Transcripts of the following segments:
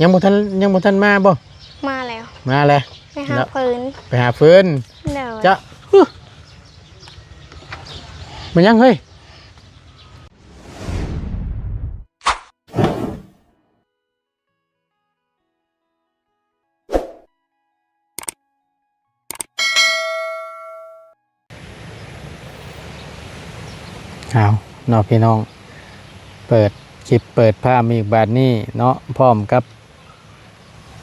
ຍັງບໍ່ທັນ ຍັງບໍ່ທັນມາບໍ່? ມາແລ້ວ ມາແລ້ວ ໄປຫາເຟີນ ໄປຫາເຟີນ. ໂດຍ ຈະ ຫຶ ແມ່ນຫຍັງເຮີ້ຍ? ເອົາເນາະພີ່ນ້ອງ ເປີດຄລິບເປີດພາບອີກບາດນີ້ເນາະ ພ້ອມກັບ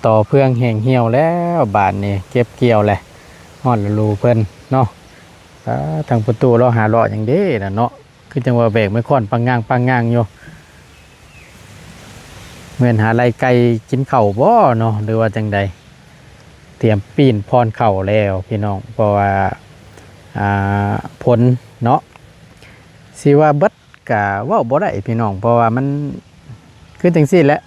ຕໍ່ເຟືອງແຫ້ງຫ່ຽວແລ້ວ ບາດນີ້ເກັບກ່ຽວແຫຼະ ຮອດລະລູເພິ່ນເນາະ. ອາ ທາງປະຕູເລາະຫາເລາະຫຍັງເດ້ນະເນາະ ຄືຈັ່ງວ່າແບກໄມ້ຄ້ອນປັງງາງໆຢູ່. ແມ່ນຫາໄລ່ໄກ່ກິນເຂົ້າບໍ່ເນາະ ຫຼືວ່າຈັ່ງໃດ? ຕຽມປີ້ນພອນເຂົ້າແລ້ວພີ່ນ້ອງ ເພາະວ່າ ອ່າ ຝົນເນາະ ຊິວ່າເບິດກະເວົ້າບໍ່ໄດ້ພີ່ນ້ອງ ເພາະວ່າມັນຄືຈັ່ງຊີ້ແຫຼະ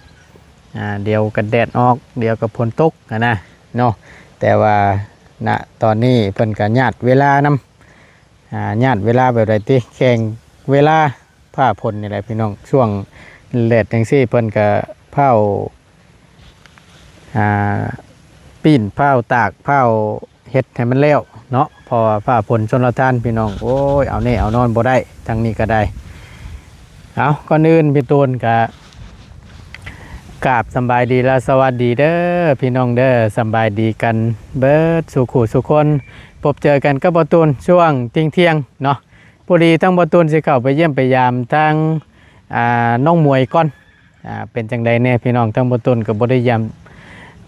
ອ່າ ດຽວກະແດດອອກ ດຽວກະຝົນຕົກຫັ້ນນະເນາະ. ແຕ່ວ່າ ນະ ຕອນນີ້ເພິ່ນກະຍາດເວລານຳ ອ່າ ຍາດເວລາແບບໃດຕິ ແຂ່ງເວລາຟ້າຝົນນີ້ແຫຼະພີ່ນ້ອງ. ຊ່ວງແດດຈັ່ງຊີ້ເພິ່ນກະພ້າວ ອ່າ ປີ້ນ ພ້າວຕາກ ພ້າວເຮັດໃຫ້ມັນແລ້ວເນາະ ເພາະວ່າຟ້າຝົນຊົນລະທານພີ່ນ້ອງ ໂອ້ຍ ເອົາແນ່ເອົານອນບໍ່ໄດ້ ທາງນີ້ກະໄດ້. ເອົາ ກ່ອນອື່ນພີ່ຕູນກະກາບສຳບາຍດີ ແລະ ສະຫວັດດີເດີພີ່ນ້ອງເດີ ສຳບາຍດີກັນເບິດສູ່ຄູ່ສູ່ຄົນ. ພົບເຈີກັນກັບບ່າວຕູນຊ່ວງທ່ຽງໆເນາະ ພໍດີທາງບ່າວຕູນຊິເຂົ້າໄປຢ້ຽມໄປຢາມທາງ ອ່າ ນ້ອງໝວຍກ່ອນ ອ່າ ເປັນຈັ່ງໃດແດ່ພີ່ນ້ອງ. ທາງບ່າວຕູນກະບໍ່ໄດ້ຢ້ຽມ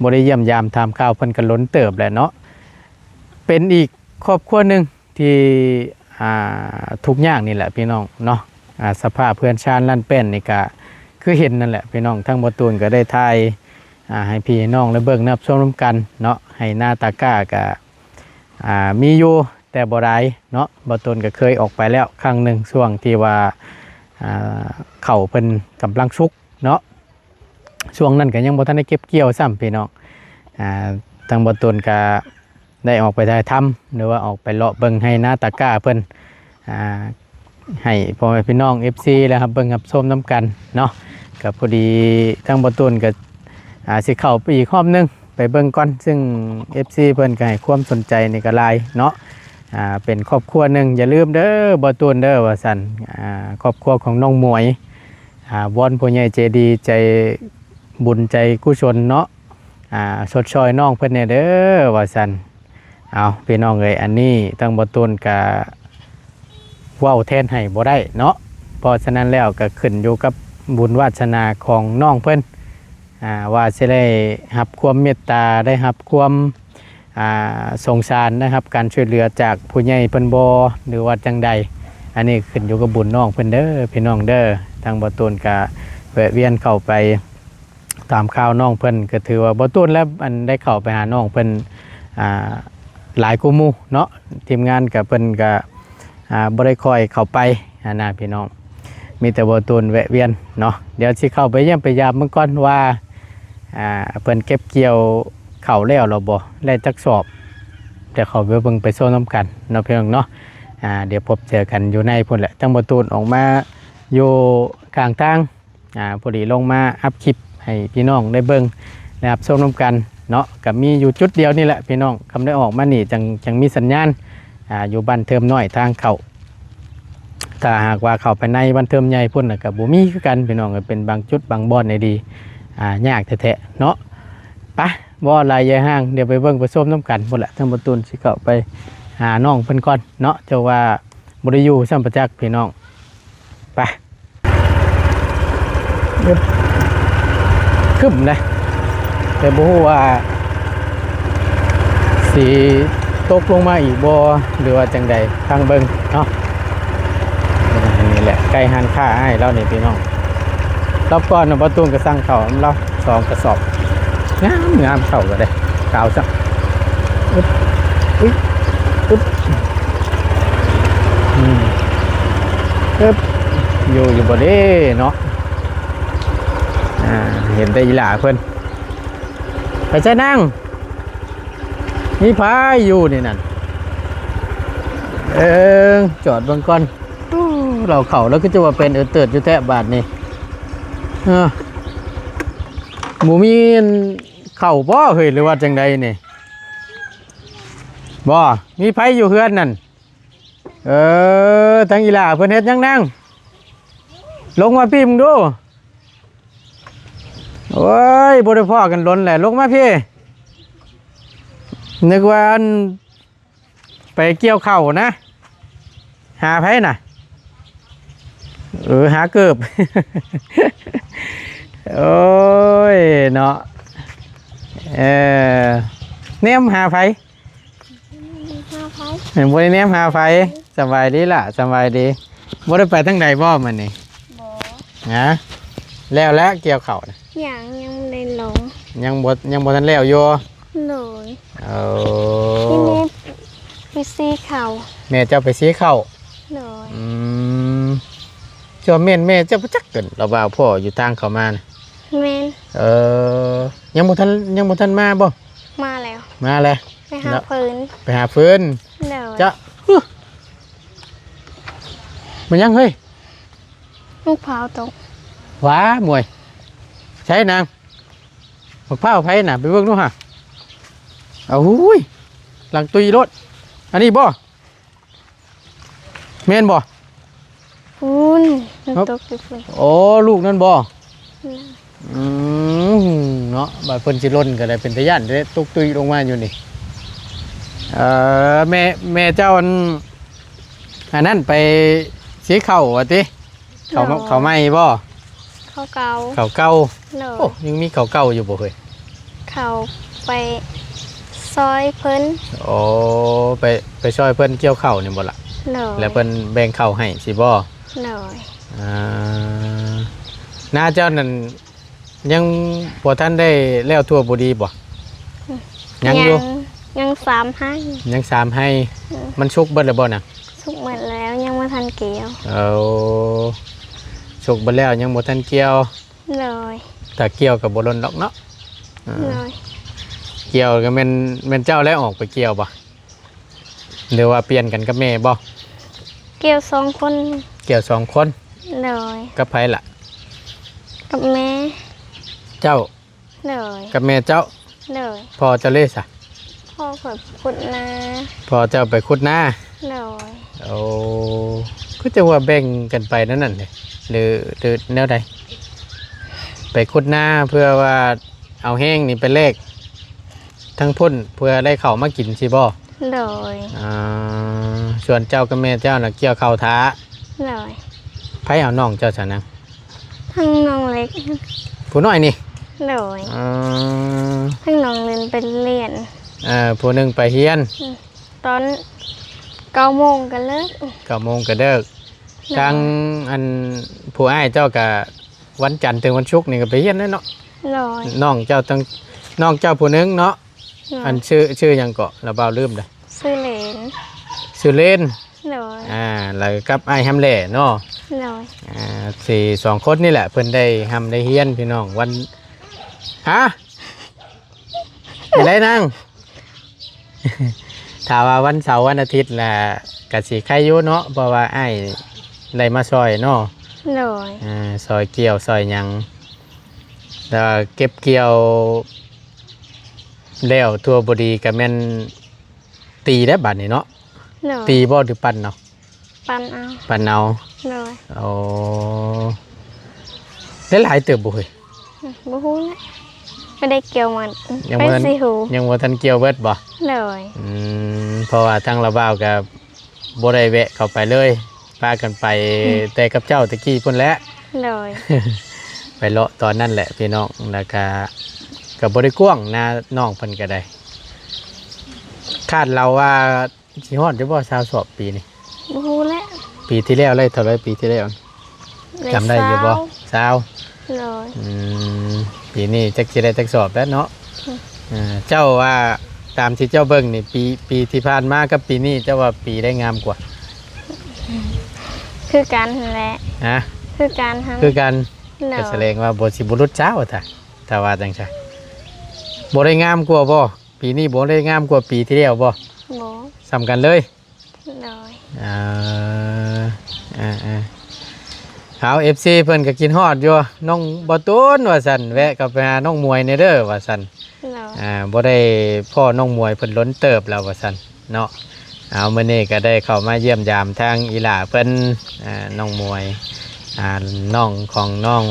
ບໍ່ໄດ້ຢ້ຽມຢາມຖາມຂ່າວເພິ່ນກະດົນເຕີບແຫຼະເນາະ ເປັນອີກຄອບຄົວໜຶ່ງ ທີ່ ອ່າ ທຸກຍາກນີ້ແຫຼະພີ່ນ້ອງເນາະ. ອ່າ ສະພາບເຮືອນຊານລ້ານແປ້ນນີ້ກະຄືເຫັນນັ້ນແຫຼະພີ່ນ້ອງ ທາງບ່າວຕູນກະໄດ້ຖ່າຍ ອ່າ ໃຫ້ພີ່ໃຫ້ນ້ອງໄດ້ເບິ່ງໄດ້ຮັບຊົມນຳກັນເນາະ. ໄຮ່ນາຕາກ້າກະ ອ່າ ມີຢູ່ແຕ່ບໍ່ຫຼາຍເນາະ ບ່າວຕູນກະເຄີຍອອກໄປແລ້ວຄັ້ງໜຶ່ງ ຊ່ວງທີ່ວ່າ ອ່າ ເຂົ້າເພິ່ນກຳລັງສຸກເນາະ. ຊ່ວງນັ້ນກະຍັງບໍ່ທັນໄດ້ເກັບກ່ຽວຊ້ຳພີ່ນ້ອງ. ອ່າ ທາງບ່າວຕູນກະໄດ້ອອກໄປຖ່າຍທຳ ຫຼືວ່າອອກໄປເລາະເບິ່ງໄຮ່ນາຕາກ້າເພິ່ນ ອ່າ ໃຫ້ພໍ່ແມ່ພີ່ນ້ອງ ເອັຟຊີ ໄດ້ຮັບເບິ່ງຮັບຊົມນຳກັນເນາະ. ກະພໍດີທາງບ່າວຕູນກະ ອ່າ ຊິເຂົ້າໄປອີກຮອບໜຶ່ງ ໄປເບິ່ງກ່ອນ ຊຶ່ງ ເອັຟຊີ ເພິ່ນກະໃຫ້ຄວາມສົນໃຈນີ້ກະຫຼາຍເນາະ. ອ່າ ເປັນຄອບຄົວໜຶ່ງ ຢ່າລືມເດີບ່າວຕູນເດີ ວ່າຊັ້ນ ອ່າ ຄອບຄົວຂອງນ້ອງໝວຍ ອ່າ ວອນຜູ້ໃຫຍ່ໃຈດີ ໃຈບຸນໃຈກຸສົນເນາະ ອ່າ ຊົດຊ່ອຍນ້ອງເພິ່ນແດ່ເດີ ວ່າຊັ້ນ. ເອົາ ພີ່ນ້ອງເອີຍ ອັນນີ້ທາງບ່າວຕູນກະເວົ້າແທນໃຫ້ບໍ່ໄດ້ເນາະ ເພາະສະນັ້ນແລ້ວກະຂຶ້ນຢູ່ກັບບຸນວາດສະໜາຂອງນ້ອງເພິ່ນ ອ່າ ວ່າຊິໄດ້ຮັບຄວາມເມດຕາ ໄດ້ຮັບຄວາມ ອ່າ ສົງສານ ໄດ້ຮັບການຊ່ວຍເຫຼືອຈາກຜູ້ໃຫຍ່ເພິ່ນບໍ່ ຫຼືວ່າຈັ່ງໃດ. ອັນນີ້ຂຶ້ນຢູ່ກັບບຸນນ້ອງເພິ່ນເດີ ພີ່ນ້ອງເດີ. ທາງບ່າວຕູນກະແວະວຽນເຂົ້າໄປ ຕາມຂ່າວນ້ອງເພິ່ນ ກະຖືວ່າບ່າວຕູນແລ້ວ ອັນ ໄດ້ເຂົ້າໄປຫານ້ອງເພິ່ນ ອ່າ ຫຼາຍກວ່າໝູ່ເນາະ ທີມງານກະ ເພິ່ນກະ ອ່າ ບໍ່ໄດ້ຄ່ອຍເຂົ້າໄປຫັ້ນນະພີ່ນ້ອງ ມີແຕ່ບ່າວຕູນແວະວຽນເນາະ. ດຽວຊິເຂົ້າໄປຢ້ຽມໄປຢາມເບິ່ງກ່ອນວ່າ ອ່າ ເພິ່ນເກັບກ່ຽວເຂົ້າແລ້ວລະບໍ່ ໄດ້ຈັກສອບ ດຽວເຂົ້າໄປເບິ່ງໄປຊົມນຳກັນເນາະພີ່ນ້ອງເນາະ. ອ່າ ດຽວພົບເຈີກັນຢູ່ໃນພຸ້ນແຫຼະ ທາງບ່າວຕູນອອກມາຢູ່ຂ້າງທາງ ອ່າ ພໍດີລົງມາອັບຄລິບໃຫ້ພີ່ນ້ອງໄດ້ເບິ່ງໄດ້ຮັບຊົມນຳກັນເນາະ. ກະມີຢູ່ຈຸດດຽວນີ້ແຫຼະພີ່ນ້ອງ ຄຳໄດ້ອອກມານີ້ຈັ່ງ ຈັ່ງມີສັນຍານ ອ່າ ຢູ່ບ້ານເທີມນ້ອຍທາງເຂົ້າ. ຖ້າຫາກວ່າເຂົ້າໄປໃນບ້ານເທີມໃຫຍ່ພຸ້ນນະ ກະບໍ່ມີຄືກັນພີ່ນ້ອງ ກະເປັນບາງຈຸດບາງບ່ອນໃດດີ ອ່າ ຍາກແທ້ໆເນາະ. ປະ ບໍ່ຫຼາຍຢາຍຫ່າງ ດຽວໄປເບິ່ງໄປຊົມນຳກັນພຸ້ນແຫຼະ. ທາງບ່າວຕູນຊິເຂົ້າໄປຫານ້ອງເພິ່ນກ່ອນເນາະ ເຈົ້າວ່າບໍ່ໄດ້ຢູ່ຊ້ຳປະຈັກພີ່ນ້ອງ. ໄປ ຄຶ້ມເດ້ ແຕ່ບໍ່ຮູ້ວ່າຊິຕົກລົງມາອີກບໍ່ ຫຼືວ່າຈັ່ງໃດ ຟັງເບິ່ງເນາະ. ນີ້ແຫຼະ ໃກ້ຮ້ານຄ້າອ້າຍລາວນີ້ພີ່ນ້ອງ. ລອບກ່ອນນະ ບ່າວຕູນກະສັ່ງເຂົ້ານຳລາວສອງກະສອບ ງາມໆ ເຂົ້າກະໄດ້ ຂາວຊ້ຳ. ອຶບ ອຶບ ອຶບ ອຶບ ຢູ່ ຢູ່ບໍ່ເດ້ເນາະ. ອ່າ ເຫັນແຕ່ອີ່ຫຼ້າເພິ່ນ ໄປໃສນາງ? ມີໃຜຢູ່ນີ້ນັ້ນ? ເອີ ຈອດເບິ່ງກ່ອນ. ໂອ້ ລາວເຂົ້າແລ້ວຄືຈະວ່າເປັນເອີເຕີດຢູ່ແທ້ບາດນີ້. ເອີ ບໍ່ມີເຂົ້າບໍ່ເຮີ້ຍ ຫຼືວ່າຈັ່ງໃດນີ້? ບໍ່ ມີໃຜຢູ່ເຮືອນນັ້ນ? ເອີ ທາງອີ່ຫຼ້າເພິ່ນເຮັດຫຍັງນາງ? ລົງມາພີ້ເບິ່ງດູ. ໂອ້ຍ ບໍ່ໄດ້ພໍ້ກັນດົນແຫຼະ ລົງມາພີ້. ນຶກວ່າອັນ ໄປກ່ຽວເຂົ້ານະ. ຫາໃຜນະ? ເອີ ຫາເກີບ. ໂອ້ຍເນາະ ເອີ ແນມຫາໃຜ? ຫາໃຜ? ບໍ່ໄດ້ແນມຫາໃຜ. ສະບາຍດີລະ ສະບາຍດີ. ບໍ່ໄດ້ໄປທາງໃດບໍ່ມື້ນີ້? ບໍ່. ຫາ ແລ້ວແຫຼະກ່ຽວເຂົ້ານະ? ຍັງ ຍັງບໍ່ໄດ້ລົງ. ຍັງບໍ່ ຍັງບໍ່ທັນແລ້ວຢູ່? ໂດຍ. ເອີ ນີ້ແມ່ໄປສີເຂົ້າ. ແມ່ເຈົ້າໄປສີເຂົ້າ? ໂດຍ. ອືມ ເຈົ້າແມ່ນແມ່ເຈົ້າບໍ່ຈັກກັນ ລາວວ່າພໍ່ຢູ່ທາງເຂົ້າມານະ. ແມ່ນ. ເອີ ຍັງບໍ່ທັນ ຍັງບໍ່ທັນມາບໍ່? ມາແລ້ວ. ມາແລ້ວ. ໄປຫາເຟີນ. ໄປຫາເຟີນ. ໂດຍ. ຈະ ແມ່ນຫຍັງເຮີ້ຍ? ໝາກພ້າວຕົກ. ຫວ້າ ມວຍ ໃສນາງ? ໝາກພ້າວໃຜນະ? ໄປເບິ່ງດູຫາ. ເອົາ ຫູຍ ຫຼັງຕຸຍໂລດ. ອັນນີ້ບໍ່? ແມ່ນບໍ່? ພຸ້ນ ມັນຕົກຢູ່ພຸ້ນ. ໂອ້ ລູກນັ້ນບໍ່? ອືມ ເນາະ ບາດເພິ່ນຊິຫຼົ່ນກໍໄດ້ ເປັນຕາຢ້ານເດ້ ຕົກຕຸ້ຍລົງມາຢູ່ນີ້. ເອີ ແມ່ ແມ່ເຈົ້າອັນ ອັນນັ້ນໄປສີເຂົ້າວ່າຕິ? ເຂົ້າ ໂດຍ. ເຂົ້າໃໝ່ບໍ່? ເຂົ້າເກົ່າ. ເຂົ້າເກົ່າ. ໂດຍ. ໂອ້ ຍັງມີເຂົ້າເກົ່າຢູ່ບໍ່ເຮີ້ຍ? ເຂົ້າໄປຊ່ອຍເພິ່ນ. ໂອ້ ໄປ ໄປຊ່ອຍເພິ່ນກ່ຽວເຂົ້ານີ້ບໍ່ລະ? ໂດຍ. ແລ້ວເພິ່ນແບ່ງເຂົ້າໃຫ້ຊີ້ບໍ່? ໂດຍ. ອ່າ ນາເຈົ້ານັ້ນ ຍັງບໍ່ທັນໄດ້ແລ້ວທົ່ວບໍ່ດີບໍ່? ອືມ ຍັງຢູ່. ຍັງ ຍັງສາມໄຮ່. ຍັງສາມໄຮ່. ອືມ ມັນສຸກເບິດແລ້ວບໍ່ນະ? ສຸກໝົດແລ້ວ ຍັງບໍ່ທັນກ່ຽວ. ເອົາ ສຸກເບິດແລ້ວ ຍັງບໍ່ທັນກ່ຽວ. ໂດຍ. ຖ້າກ່ຽວກໍບໍ່ດົນດອກເນາະ. ເອີ ໂດຍ. ກ່ຽວກໍແມ່ນ ແມ່ນເຈົ້າແຫຼະອອກໄປກ່ຽວບໍ່? ຫຼືວ່າປ່ຽນກັນກັບແມ່ບໍ່? ກ່ຽວສອງຄົນ. ກ່ຽວສອງຄົນ. ໂດຍ. ກັບໃຜລະ? ກັບແມ່ເຈົ້າ. ໂດຍ. ກັບແມ່ເຈົ້າ. ໂດຍ. ພໍ່ເຈົ້າເລີຊະ? ພໍ່ຂ້ອຍຂຸດນາ. ພໍ່ເຈົ້າໄປຂຸດນາ. ໂດຍ. ໂອ້ ຄືຈັ່ງວ່າແບ່ງກັນໄປແນວນັ້ນເດ ຫຼື ຫຼືແນວໃດ? ໄປຂຸດນາເພື່ອວ່າເອົາແຮງນີ້ໄປແລກ ທາງພຸ້ນເພື່ອໄດ້ເຂົ້າມາກິນຊີ້ບໍ່? ໂດຍ. ອ່າ ສ່ວນເຈົ້າກັບແມ່ເຈົ້ານະກ່ຽວເຂົ້າຖ້າ. ໂດຍ. ໃຜເອົານ້ອງເຈົ້າຊະນະ? ທັງນ້ອງເລັກ. ຜູ້ນ້ອຍນີ້? ໂດຍ. ອໍ ທັງນ້ອງເລັກໄປຮຽນ. ເອີ ຜູ້ໜຶ່ງໄປຮຽນ. ອືມ ຕອນເກົ້າໂມງກໍເລີກ. ເກົ້າໂມງກໍເລີກ. ໂດຍ. ທາງອັນຜູ້ອ້າຍເຈົ້າກໍ ວັນຈັນເຖິງວັນສຸກນີ້ກໍໄປຮຽນແລ້ວເນາະ. ໂດຍ. ນ້ອງເຈົ້າຕັ້ງ ນ້ອງເຈົ້າຜູ້ໜຶ່ງເນາະ. ໂດຍ. ອັນຊື່ ຊື່ຫຍັງເກາະ ລະບ່າວລືມລະ? ຊື່ເລນ. ຊື່ເລນ. ໂດຍ. ອ່າ ແລ້ວກັບອ້າຍຮຳແຫຼເນາະ. ໂດຍ. ອ່າ ສີ່ ສອງຄົນນີ້ແຫຼະ ເພິ່ນໄດ້ຮ່ຳໄດ້ຮຽນພີ່ນ້ອງ ວັນ ຮະ? ໄດ້ນາງ ຖ້າວ່າວັນເສົາວັນອາທິດລະກະຊິໄຄຢູ່ເນາະ ເພາະວ່າອ້າຍໄດ້ມາຊ່ອຍເນາະ. ໂດຍ. ອ່າ ຊ່ອຍກ່ຽວຊ່ອຍຫຍັງ ແຕ່ວ່າເກັບກ່ຽວແລ້ວທົ່ວບໍ່ດີກະແມ່ນຕີແລ້ວບາດນີ້ເນາະ. ໂດຍ. ຕີບໍ່ ຫຼືປັ່ນເອົາ? ປັ່ນເອົາ. ປັ່ນເອົາ. ໂດຍ. ໂອ້ ໄດ້ຫຼາຍເຕີບບໍ່ເຮີ້ຍ? ອືມ ບໍ່ຮູ້ແຫຼະ ບໍ່ໄດ້ກ່ຽວໝົດ ຍັງບໍ່ທັນ ຍັງບໍ່ທັນກ່ຽວເບິດບໍ່? ໂດຍ. ອືມ ເພາະວ່າທາງລາວບ່າວກໍບໍ່ໄດ້ແວະເຂົ້າໄປເລີຍ ພາກັນໄປ ອືມ ແຕ່ກັບເຈົ້າແຕ່ກີ້ພຸ້ນແຫຼະ. ໂດຍ. ໄປເລາະຕອນນັ້ນແຫຼະພີ່ນ້ອງ ແລ້ວກໍ ກໍບໍ່ໄດ້ກວ້າງນານ້ອງເພິ່ນກໍໄດ້ ຄາດເດົາວ່າ ຊິຮອດຢູ່ບໍ່ ຊາວສອບປີນີ້? ບໍ່ຮູ້ແຫຼະ. ປີທີ່ແລ້ວໄດ້ເທົ່າໃດ ປີທີ່ແລ້ວ? ໄດ້ ຈຳໄດ້ຢູ່ບໍ່? ຊາວ ຊາວ. ໂດຍ. ອືມ ປີນີ້ຈັກຊິໄດ້ຈັກສອບແລ້ວເນາະ. ອືມ ເອີ ເຈົ້າວ່າຕາມທີ່ເຈົ້າເບິ່ງນີ້ ປີ ປີທີ່ຜ່ານມາກັບປີນີ້ ເຈົ້າວ່າປີໃດງາມກວ່າ? ຄືກັນຫັ້ນແຫຼະ. ຮະ? ຄືກັນຫັ້ນ. ຄືກັນ. ໂດຍ. ກໍສະແດງວ່າບໍ່ ຊິບໍ່ຫຼຸດຊາວ ຖ້າ ຖ້າວ່າຈັ່ງຊັ້ນ ບໍ່ໄດ້ງາມກວ່າບໍ່? ປີນີ້ບໍ່ໄດ້ງາມກວ່າປີທີ່ແລ້ວບໍ່? ບໍ່. ສ່ຳກັນເລີຍ? ໂດຍ. ອ່າ ອ່າ ເອົາ ເອັຟຊີ ເພິ່ນກໍຄິດຮອດຢູ່ ນ້ອງບໍ່ຕູນວ່າຊັ້ນ ແວະເຂົ້າໄປຫານ້ອງໝວຍແດ່ເດີວ່າຊັ້ນ. ເນາະ ອ່າ ບໍ່ໄດ້ພໍ້ນ້ອງໝວຍເພິ່ນດົນເຕີບແລ້ວວ່າຊັ້ນເນາະ. ເອົາ ມື້ນີ້ກໍໄດ້ເຂົ້າມາຢ້ຽມຢາມທາງອີ່ຫຼ້າເພິ່ນ ອ່າ ນ້ອງໝວຍ ອ່າ ນ້ອງຂອງນ້ອງ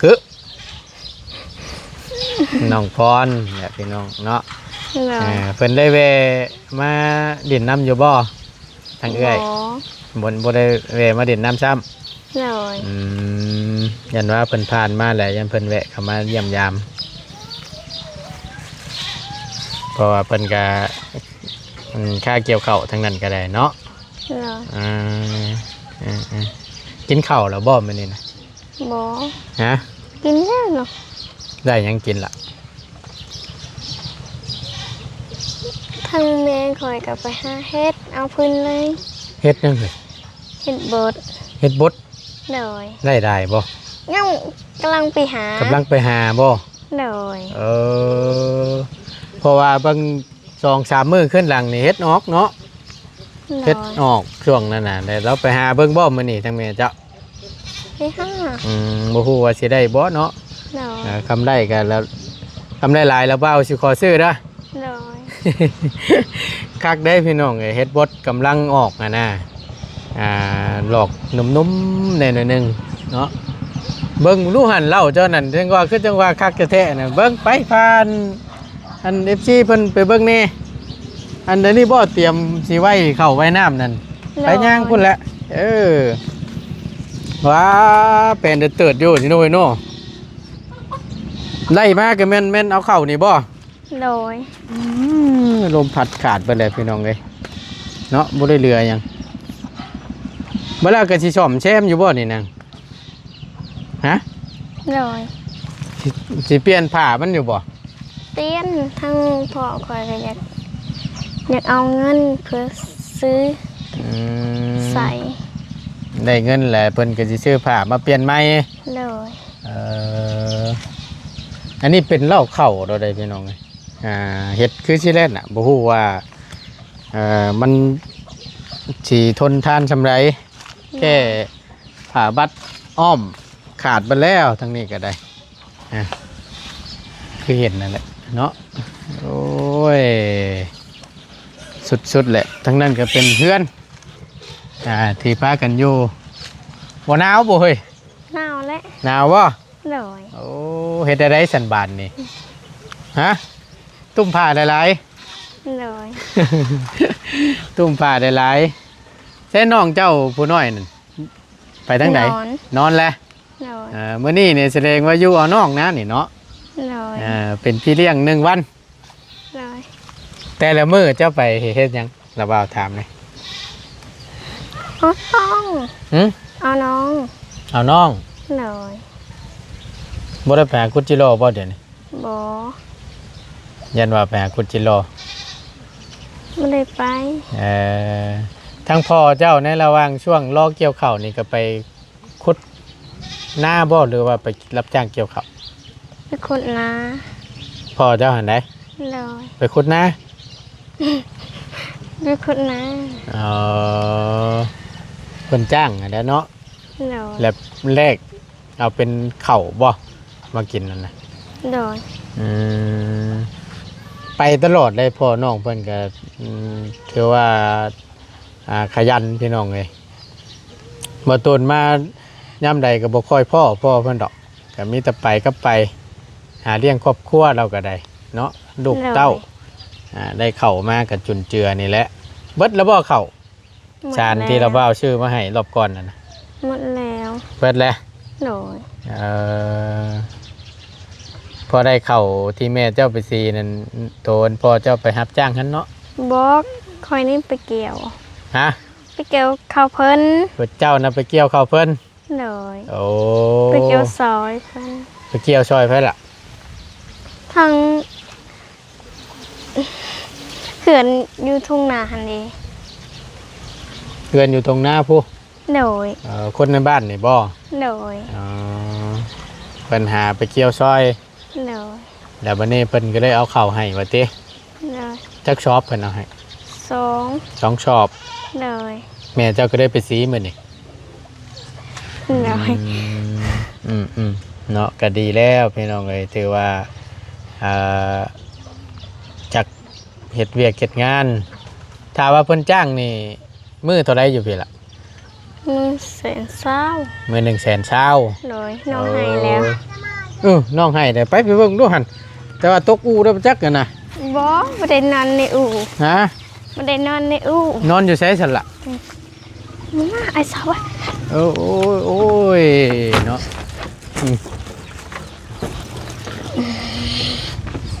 ກຶ ນ້ອງພອນແຫຼະພີ່ນ້ອງເນາະ. ເນາະ ເອີ ເພິ່ນໄດ້ແວ່ມາຫຼິ້ນນຳຢູ່ບໍ່ ທາງເອື້ອຍ? ບໍ່ ບໍ່ ບໍ່ໄດ້ແວ່ມາຫຼິ້ນນຳຊ້ຳ. ໂດຍ ອືມ ຢ້ານວ່າເພິ່ນຜ່ານມາແຫຼະ ຢ້ານເພິ່ນແວະເຂົ້າມາຢ້ຽມຢາມ ເພາະວ່າເພິ່ນກະ ອືມ ຄາກ່ຽວເຂົ້າທາງນັ້ນກໍໄດ້ເນາະ. ໂດຍ ເອີ ເອີ ເອີ ກິນເຂົ້າແລ້ວບໍ່ມື້ນີ້ນະ? ບໍ່ ຮະ ກິນແລ້ວເນາະ. ໄດ້ຫຍັງກິນລະ? ທາງແມ່ຂ້ອຍກໍໄປຫາເຫັດ ເອົາພື້ນເລີຍ. ເຫັດຫຍັງເຮີ້ຍ? ເຫັດບົດ ເຫັດບົດ. ໂດຍ ໄດ້ຫຼາຍບໍ່? ຍັງກຳລັງໄປຫາ ກຳລັງໄປຫາບໍ່? ໂດຍ ເອີ ເພາະວ່າເບິ່ງສອງສາມມື້ຂຶ້ນຫຼັງນີ້ເຫັດອອກເນາະ. ໂດຍ ເຫັດອອກຊ່ວງນັ້ນນະ ແລ້ວເຮົາໄປຫາເບິ່ງບໍ່ມື້ນີ້ທາງແມ່ເຈົ້າ? ໄປຫາ ອືມ ບໍ່ຮູ້ວ່າຊິໄດ້ບໍ່ເນາະ. ໂດຍ ເອີ ຄຳໄດ້ກໍແລ້ວ ຄຳໄດ້ຫຼາຍແລ້ວບ່າວຊິຂໍຊື້ເດີ. ໂດຍ ຄັກເດ້ພີ່ນ້ອງເອີຍ ເຫັດບົດກຳລັງອອກຫັ້ນນະ. ອ່າ ດອກໜຸ່ມໆ ແດ່ໜ້ອຍໜຶ່ງເນາະ. ເບິ່ງລູກຫັ້ນເຫຼົ້າເຈົ້ານັ້ນ ຈັ່ງວ່າ ຄືຈັ່ງວ່າຄັກແທ້ໆນະ. ເບິ່ງໄປ ພາ ອັນ ເອັຟຊີ ເພິ່ນໄປເບິ່ງແດ່. ອັນ ອັນນີ້ບໍ່ຕຽມຊິໄວ້ເຂົ້າໄວ້ນ້ຳນັ້ນ. ໂດຍ ໄປຍ່າງພຸ້ນແຫຼະ. ເອີ ວ້າ ແປນເຕີດໆຢູ່ ຊິໂນເນາະ. ໄດ້ມາກໍແມ່ນ ແມ່ນເອົາເຂົ້ານີ້ບໍ່? ໂດຍ ອືມ ລົມພັດຂາດເບິດແລ້ວພີ່ນ້ອງເອີຍເນາະ ບໍ່ໄດ້ເຫຼືອຫຍັງ. ບັດແລ້ວກໍຊິສ້ອມແຊມຢູ່ບໍ່ນີ້ນາງ? ຮະ? ໂດຍ ຊິ ຊິປ່ຽນຜ້າມັນຢູ່ບໍ່? ປ່ຽນ ທາງພໍ່ຂ້ອຍກໍຢາກ ຢາກເອົາເງິນເພື່ອຊື້ ອືມ ໃສ່ ໄດ້ເງິນແລ້ວເພິ່ນກໍຊິຊື້ຜ້າມາປ່ຽນໃໝ່. ໂດຍ ເອີ ອັນນີ້ເປັນເຫຼົ້າເຂົ້າໂດໄດພີ່ນ້ອງເອີຍ. ອ່າ ເຮັດຄືຊິແລ່ນນະ ບໍ່ຮູ້ວ່າ ເອີ ມັນຊິທົນທານສ່ຳໃດ. ແກ້ຜ້າບັດອ້ອມຂາດເບິດແລ້ວ ທາງນີ້ກໍໄດ້ ອ່າ ຄືເຫັນນັ້ນແຫຼະເນາະ. ໂອ້ຍ ສຸດໆແຫຼະ ທາງນັ້ນກໍເປັນເຮືອນ ອ່າ ທີ່ພາກັນຢູ່. ບໍ່ໜາວບໍ່ເຮີ້ຍ? ໜາວແຫຼະ. ໜາວບໍ່? ໂດຍ ໂອ້ ເຮັດແນວໃດຊັ້ນບາດນີ້? ຮະ? ຕຸ້ມຜ້າຫຼາຍໆ. ໂດຍ ຕຸ້ມຜ້າຫຼາຍໆ. ໃສນ້ອງເຈົ້າຜູ້ນ້ອຍນັ້ນ ໄປທາງໃດ? ນອນ ນອນແລ້ວ. ໂດຍ ເອີ ມື້ນີ້ນີ້ສະແດງວ່າຢູ່ເອົານ້ອງນະນີ້ເນາະ. ໂດຍ ເອີ ເປັນພີ່ລ້ຽງໜຶ່ງວັນ. ໂດຍ ແຕ່ລະມື້ເຈົ້າໄປເຮັດຫຍັງ? ລະບ່າວຖາມແດ່. ເອົານ້ອງ. ຫຶ? ເອົານ້ອງ. ເອົານ້ອງ. ໂດຍ ບໍ່ໄດ້ໄປຫາຂຸດຈິລໍບໍ່ດຽວນີ້? ບໍ່ ຢ້ານວ່າໄປຫາຂຸດຈິລໍ. ບໍ່ໄດ້ໄປ. ເອີ ທາງພໍ່ເຈົ້າໃນລະຫວ່າງຊ່ວງລໍກ່ຽວເຂົ້ານີ້ກໍໄປ ຂຸດນາບໍ່ ຫຼືວ່າໄປຮັບຈ້າງກ່ຽວເຂົ້າ? ໄປຂຸດນາ. ພໍ່ເຈົ້າຫັ້ນໃດ? ໂດຍ ໄປຂຸດນາ. ໄປຂຸດນາ. ອໍ ເພິ່ນຈ້າງຫັ້ນແຫຼະເນາະ. ໂດຍ ແລ້ວແລກເອົາເປັນເຂົ້າບໍ່ ມາກິນນັ້ນນະ? ໂດຍ ອືມ ໄປຕະຫຼອດເລີຍ. ພໍ່ນ້ອງເພິ່ນກໍ ອືມ ຖືວ່າ ອ່າ ຂະຫຍັນພີ່ນ້ອງເອີຍ. ບໍ່ໂຕນມາຍາມໃດກໍບໍ່ຄ່ອຍພໍ້ພໍ່ເພິ່ນດອກ ກໍມີແຕ່ໄປກັບໄປ ຫາລ້ຽງຄອບຄົວລາວກໍໄດ້ເນາະ ລູກເຕົ້າ. ໂດຍ ອ່າ ໄດ້ເຂົ້າມາກໍຈຸນເຈືອນີ້ແຫຼະ. ເບິດແລ້ວບໍ່ເຂົ້າ ໝົດແລ້ວ ສານທີ່ລາວບ່າວຊື້ມາໃຫ້ລອບກ່ອນນັ້ນນະ? ໝົດແລ້ວ. ເບິດແລ້ວ. ໂດຍ ເອີ ພໍໄດ້ເຂົ້າທີ່ແມ່ເຈົ້າໄປສີນັ້ນ ໂຕອັນພໍ່ເຈົ້າໄປຮັບຈ້າງຫັ້ນເນາະ? ບໍ່ ຂ້ອຍນີ້ໄປກ່ຽວ. ຮະ? ໄປກ່ຽວເຂົ້າເພິ່ນ. ເຈົ້ານະໄປກ່ຽວເຂົ້າເພິ່ນ? ໂດຍ ໂອ້ ໄປກ່ຽວຊ່ອຍເພິ່ນ. ໄປກ່ຽວຊ່ອຍໃຜລະ? ທາງເຮືອນຢູ່ທົ່ງນາຫັ້ນເດ. ເຮືອນຢູ່ທົ່ງນາພຸ້ນ? ໂດຍ ເອີ ຄົນໃນບ້ານນີ້ບໍ່? ໂດຍ ອໍ ເພິ່ນຫາໄປກ່ຽວຊ່ອຍ. ໂດຍ ແລ້ວບັດນີ້ເພິ່ນກໍໄດ້ເອົາເຂົ້າໃຫ້ວ່າຕິ? ໂດຍ ຈັກຊອບເພິ່ນເອົາໃຫ້? ສອງ ສອງຊອບ. ໂດຍ ແມ່ເຈົ້າກໍໄດ້ໄປສີມື້ນີ້? ໂດຍ ອືມໆ ເນາະ ກໍດີແລ້ວພີ່ນ້ອງເອີຍ ຖືວ່າ ອ່າ ຈັກເຮັດວຽກເຮັດງານ. ຖ້າວ່າເພິ່ນຈ້າງນີ້ ມື້ເທົ່າໃດຢູ່ພີ້ລະ? ມື້ແສນຊາວ ມື້ໜຶ່ງແສນຊາວ. ໂດຍ ນ້ອງໄຫ້ແລ້ວ. ເອີ ນ້ອງໄຫ້ແລ້ວ ໄປ ໄປເບິ່ງດູຫັ້ນ. ແຕ່ວ່າຕົກອູ້ແລ້ວຈັກຫັ້ນນະ. ບໍ່ ບໍ່ໄດ້ນອນໃນອູ້. ຮະ? ບໍ່ໄດ້ນອນໃນອູ້. ນອນຢູ່ໃສຊັ້ນລະ? ມາ ອ້າຍສາວ. ເອີ ໂອ້ຍ ໂອ້ຍ ເນາະ. ອືມ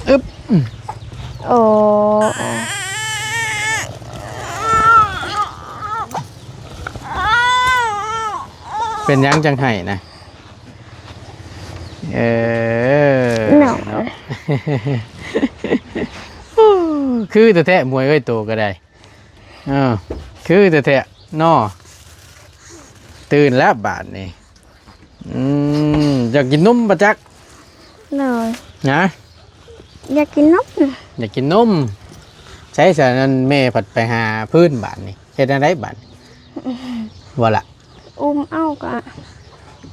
ອຶບ ໂອ້ ເປັນຫຍັງຈັ່ງໄຫ້ນະ? ເອີ ເນາະ ເນາະ ຄືແທ້ໆ ໝວຍເອີຍ ໂຕກໍໄດ້. ເອີ ຄືແທ້ໆ ເນາະ. ຕື່ນແລ້ວບາດນີ້. ອືມ ຢາກກິນນົມບໍ່ຈັກ? ໂດຍ ນະ ຢາກກິນນົມ ຢາກກິນນົມ. ໃສຊັ້ນ ອັນແມ່ພັດໄປຫາພື້ນບາດນີ້ ເຮັດແນວໃດບາດນີ້? ບໍ່ລະ ອຸ້ມເອົາ ກໍ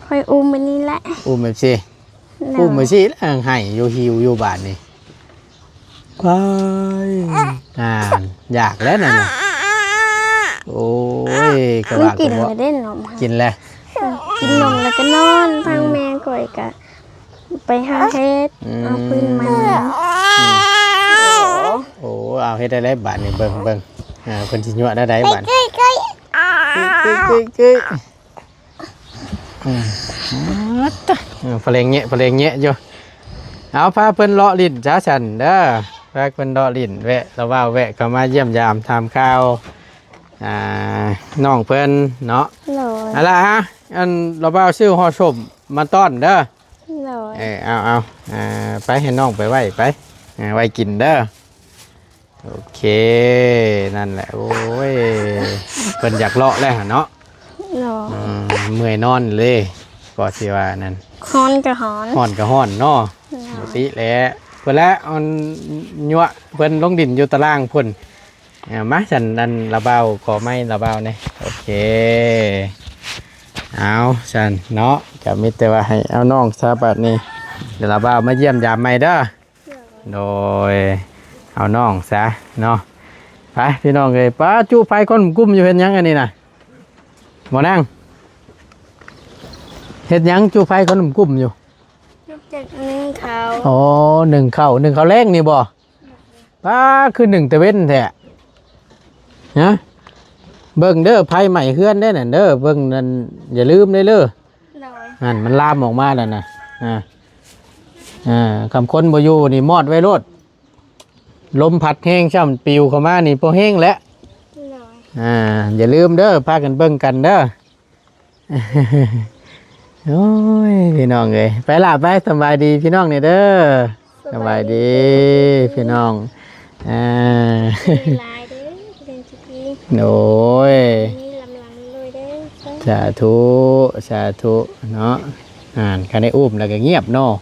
ຂ້ອຍອຸ້ມແບບນີ້ແຫຼະ ອຸ້ມແບບຊີ້. ໂດຍ ອຸ້ມໄປຊິ ແລ້ວໄຫ້ຢູ່ ຫິວຢູ່ບາດນີ້. ວ້າຍ ອ່າ ຢາກແລ້ວນັ້ນນະ. ໂອ້ຍ ກະວ່າ ມັນກິນແລ້ວເດ້ນົມ ກິນແລ້ວ ກິນນົມແລ້ວກໍນອນ. ທາງແມ່ຂ້ອຍກະໄປຫາເຫັດ ອືມ ເອົາຟືນມາ. ອືມ ໂອ້ ເອົາເຮັດໄດ້ແລ້ວບາດນີ້. ເບິ່ງ ເບິ່ງ ອ່າ ເພິ່ນຊິຍົວະແນວໃດບາດນີ້. ອືມ ເອີ ພະເລັງແຍະ ພະເລັງແຍະຢູ່. ເອົາ ພາເພິ່ນເລາະຫຼິ້ນຊະຊັ້ນເດີ ພາເພິ່ນເລາະຫຼິ້ນ ແວະ ລະວ່າວແວະເຂົ້າມາຢ້ຽມຢາມຖາມຂ່າວ ອ່າ ນ້ອງເພິ່ນເນາະ. ໂດຍ ອັນລະ ອັນລະບ່າວຊື້ຫໍ່ສົ້ມມາຕ້ອນເດີ. ໂດຍ ເອີ ເອົາ ເອົາ ອ່າ ໄປໃຫ້ນ້ອງໄປໄວ້ໄປ ອ່າ ໄວ້ກິນເດີ. ໂອເຄ ນັ້ນແຫຼະ ໂອ້ຍ ເພິ່ນຢາກເລາະແລ້ວຫັ້ນເນາະ. ໂດຍ ອືມ ເມື່ອຍນອນເລີຍ ກໍຊິວ່ານັ້ນ. ຮ້ອນກໍຮ້ອນ ຮ້ອນກໍຮ້ອນເນາະ. ໂດຍ ປົກກະຕິແຫຼະ ເພິ່ນແຫຼະ ອັນ ຍົວະເພິ່ນລົງດິນຢູ່ຕາລ່າງພຸ້ນ. ເອົາ ມາຊັ້ນ ອັນລະບ່າວ ຂໍໄມ້ລະບ່າວແດ່. ໂອເຄ ເອົາຊັ້ນເນາະ ກະມີແຕ່ວ່າໃຫ້ເອົານ້ອງຊະບາດນີ້ ດຽວລະບ່າວມາຢ້ຽມຢາມໃໝ່ເດີ. ໂດຍ ເອົານ້ອງຊະເນາະ. ໄປພີ່ນ້ອງເອີຍ ປ້າ ຈຸໄຟຄົນກຸ່ມຢູ່ ເຮັດຫຍັງອັນນີ້ນະ? ບໍ່ນັ່ງ ເຮັດຫຍັງ ຈຸໄຟຄົນກຸ່ມຢູ່? ລູກຈັກໜຶ້ງເຂົ້າ. ອໍ ໜຶ້ງເຂົ້າ ໜຶ້ງເຂົ້າແລງນີ້ບໍ່? ປ້າ ຄືໜຶ້ງແຕ່ເວັນແທ້ ຮະ? ເບິ່ງເດີ ໄຟໄໝ້ເຮືອນເດ້ນັ້ນເດີ ເບິ່ງນັ້ນ ຢ່າລືມເດີ. ໂດຍ ຫັ້ນ ມັນລາມອອກມາແລ້ວນະ. ອ່າ ອ່າ ຄຳຄົນບໍ່ຢູ່ນີ້ ມອດໄວ້ໂລດ. ລົມພັດແຮງຊ້ຳ ປິວເຂົ້າມານີ້ ພໍແຮງແຫຼະ. ໂດຍ ອ່າ ຢ່າລືມເດີ ພາກັນເບິ່ງກັນເດີ. ໂອ້ຍ ພີ່ນ້ອງເອີຍ ໄປລະ ໄປ ສຳບາຍດີພີ່ນ້ອງແດ່ເດີ. ສະບາຍດີ ສະບາຍດີພີ່ນ້ອງ. ອ່າ ຫຼາຍເດີ ເປັນຈິດດີ. ໂດຍ ມີລຳລຳລວຍເດີ. ສາທຸ ສາທຸເນາະ. ອ່າ ຄັນໄດ້ອຸ້ມແລ້ວກໍງຽບເນາະ.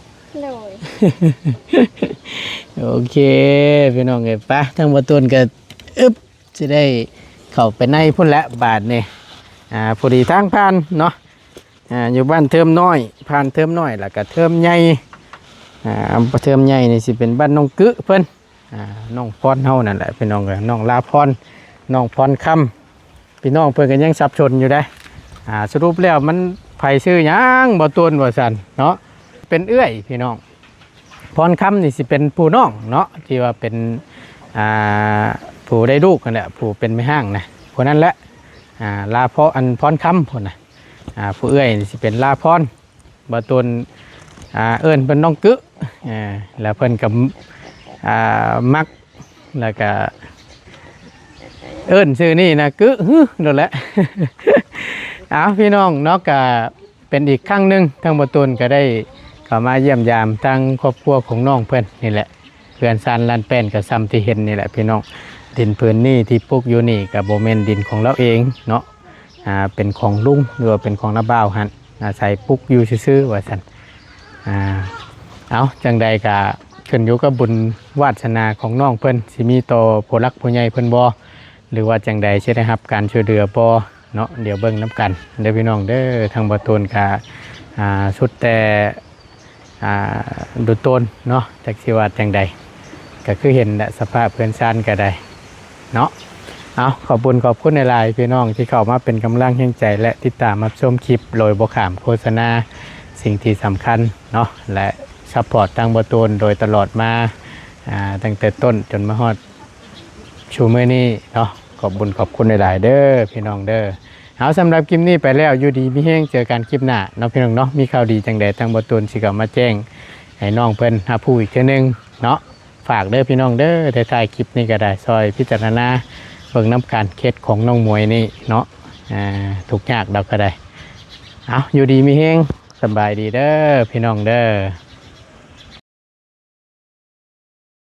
ໂດຍ ໂອເຄ ພີ່ນ້ອງເອີຍ ໄປ ທາງບໍ່ຕູນກໍ ອຶບ ຊິໄດ້ເຂົ້າໄປໃນພຸ້ນແຫຼະບາດນີ້. ອ່າ ພໍດີທາງຜ່ານເນາະ ອ່າ ຢູ່ບ້ານເທີມນ້ອຍ ຜ່ານເທີມນ້ອຍ ແລ້ວກໍເທີມໃຫຍ່. ອ່າ ເທີມໃຫຍ່ນີ້ຊິເປັນບ້ານນ້ອງກຶເພິ່ນ ອ່າ ນ້ອງພອນເຮົານັ້ນແຫຼະ ພີ່ນ້ອງເອີຍ ນ້ອງລາພອນ ນ້ອງພອນຄຳ. ພີ່ນ້ອງເພິ່ນກໍຍັງສັບສົນຢູ່ເດ້. ອ່າ ສະຫຼຸບແລ້ວມັນໃຜຊື່ຫຍັງ ບໍ່ຕູນ ວ່າຊັ້ນເນາະ. ເປັນເອື້ອຍ ພີ່ນ້ອງ ພອນຄຳນີ້ຊິເປັນຜູ້ນ້ອງເນາະ ທີ່ວ່າເປັນ ອ່າ ຜູ້ໄດ້ລູກຫັ້ນແຫຼະ ຜູ້ເປັນແມ່ຮ້າງນະ ຜູ້ນັ້ນແຫຼະ. ອ່າ ລາພອນ ອັນ ພອນຄຳພຸ້ນນະ. ອ່າ ຜູ້ເອື້ອຍນີ້ຊິເປັນລາພອນ ບ່າວຕູນ ອ່າ ເອີ້ນເພິ່ນນ້ອງກຶ ເອີ ແລ້ວເພິ່ນກໍ ອ່າ ມັກ ແລ້ວກໍເອີ້ນຊື່ນີ້ນະ ກຶ ຮຶ ໂດນແຫຼະ. ເອົາ ພີ່ນ້ອງເນາະ ກໍເປັນອີກຄັ້ງໜຶ່ງ ທາງບ່າວຕູນກໍໄດ້ເຂົ້າມາຢ້ຽມຢາມທາງຄອບຄົວຂອງນ້ອງເພິ່ນນີ້ແຫຼະ. ເຮືອນຊານລານແປ້ນກໍຊ່ຳທີ່ເຫັນນີ້ແຫຼະ ພີ່ນ້ອງ. ດິນພື້ນນີ້ທີ່ປຸກຢູ່ນີ້ກໍບໍ່ແມ່ນດິນຂອງລາວເອງເນາະ. ອ່າ ເປັນຂອງລຸງ ຫຼືວ່າເປັນຂອງນ້າບ່າວຫັ້ນ ອາໄສປຸກຢູ່ຊື່ໆ ວ່າຊັ້ນ. ອ່າ ເອົາ ຈັ່ງໃດກະຂຶ້ນຢູ່ກັບບຸນວາດສະໜາຂອງນ້ອງເພິ່ນ ຊິມີຕໍ່ຜູ້ຫຼັກຜູ້ໃຫຍ່ເພິ່ນບໍ່ ຫຼືວ່າຈັ່ງໃດ ຊິໄດ້ຮັບການຊ່ວຍເຫຼືອບໍ່ ເນາະ ດຽວເບິ່ງນຳກັນເດີພີ່ນ້ອງເດີ. ທາງບໍ່ຕູນກະ ອ່າ ສຸດແຕ່ ອ່າ ດູໂຕນເນາະ ຈັກຊິວ່າຈັ່ງໃດ ກະຄືເຫັນແຫຼະ ສະພາບເຮືອນຊານກະໄດ້ເນາະ. ເອົາ ຂອບບຸນຂອບຄຸນຫຼາຍໆ ພີ່ນ້ອງທີ່ເຂົ້າມາເປັນກຳລັງແຮງໃຈ ແລະ ຕິດຕາມຮັບຊົມຄລິບໂດຍບໍ່ຂ້າມໂຄສະນາ. ສິ່ງທີ່ສຳຄັນເນາະ ແລະ ຊັບພອດທາງບໍ່ຕູນໂດຍຕະຫຼອດມາ ອ່າ ຕັ້ງແຕ່ຕົ້ນຈົນມາຮອດ ຊຸມື້ນີ້ເນາະ. ຂອບບຸນຂອບຄຸນຫຼາຍໆເດີພີ່ນ້ອງເດີ. ເອົາ ສຳລັບຄລິບນີ້ໄປແລ້ວ ຢູ່ດີມີແຮງ ເຈີກັນຄລິບໜ້າເນາະ ພີ່ນ້ອງເນາະ. ມີຂ່າວດີຈັ່ງໃດ ທາງບໍ່ຕູນຊິເຂົ້າມາແຈ້ງໃຫ້ນ້ອງເພິ່ນຮັບຮູ້ອີກເທື່ອໜຶ່ງເນາະ. ຝາກເດີພີ່ນ້ອງເດີ ທ້າຍໆຄລິບນີ້ກະໄດ້ ຊ່ອຍພິຈາລະນາເບິ່ງນຳກັນ ເຄສຂອງນ້ອງໝວຍນີ້ເນາະ. ອ່າ ທຸກຍາກດອກກະໄດ້. ເອົາ ຢູ່ດີມີແຮງ ສະບາຍດີເດີພີ່ນ້ອງເດີ.